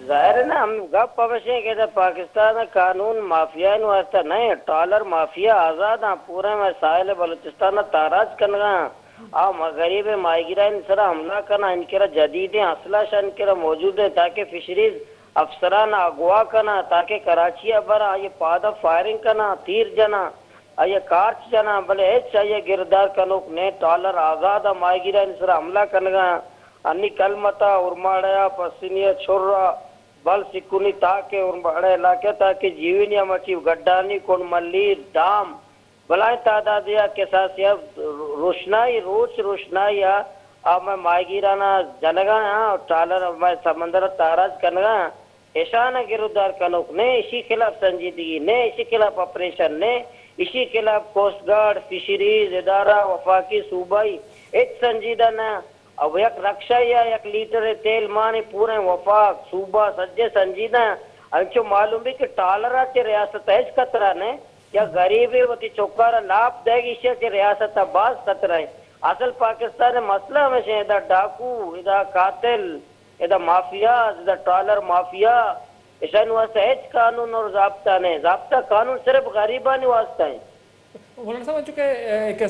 ظاہر ہے نا، ہم گپ پمشیں کہ ادا پاکستان ءِ قانون مافیایانی واسطہ نہ ایں، ٹرالر مافیا آزاد آں، پورے مئے ساحل بلوچستان ءَ تاراج کنگا آں۔ آ ما غریب ماہیگیرانی سرا حملہ کناں، ان کرا جدیدیں اسلحہ شان کرا موجود ایں، تاکہ فشریز افسران اغوا کناں، تاکہ کراچی ءَ براں، آئی پادا فائرنگ کناں، تیر جناں، آئی کارچ جناں، بلے ہچ آئی گرفتار کنوک نہ ایں۔ ٹرالر آزاد آں، ماہیگیرانی سرا حملہ کنگا آں۔ انی کلمتا، اورماڑہ ءَ، پسنی ءَ، چھر ءَ، بل سکونی تاکہ اورماڑہ علاقہ تاکہ جیونی ءَ مچی گڈانی کنڈ ملیر ڈام بلائیں تعدادے ءَ کساسے ءَ روشنائی، روچ روشنائی ءَ آ مئے ماہیگیراناں جنگا آں، ٹرالر مئے سمندر ءَ تاراج کنگا آں۔ اشاناں گرودار کنوک نہ ایں، اشی خلاف سنجیدگی نہ ایں، اشی خلاف آپریشن نہ ایں، اشی خلاف کوسٹ گارڈ، فشریز ادارہ، وفاقی، صوبائی ہچ سنجیدہ نہ۔ او یک رکشہ یا یک لیٹر تیل مانے پوریں وفاق، صوبہ سجے سنجیدہ ایں۔ انچو معلوم بی کہ ٹرالر ءَ چہ ریاست ءَ ہچ خطرہ نہ ایں، یا غریبے وتی چکارا لاپ دئیگ، ایشی ءَ چہ ریاست ءَ باز خطرہ ایں۔ اصل پاکستان ءِ مسئلہ ہمیش ایں، ادا ڈاکو، ادا قاتل، ادا مافیاز، ادا ٹرالر مافیا، اشانی واسطہ ہچ قانون اور ضابطہ نہ ایں۔ ضابطہ قانون صرف غریبانی واسطہ ایں۔ مولانا صاحب، انچو کہ، اے، ایک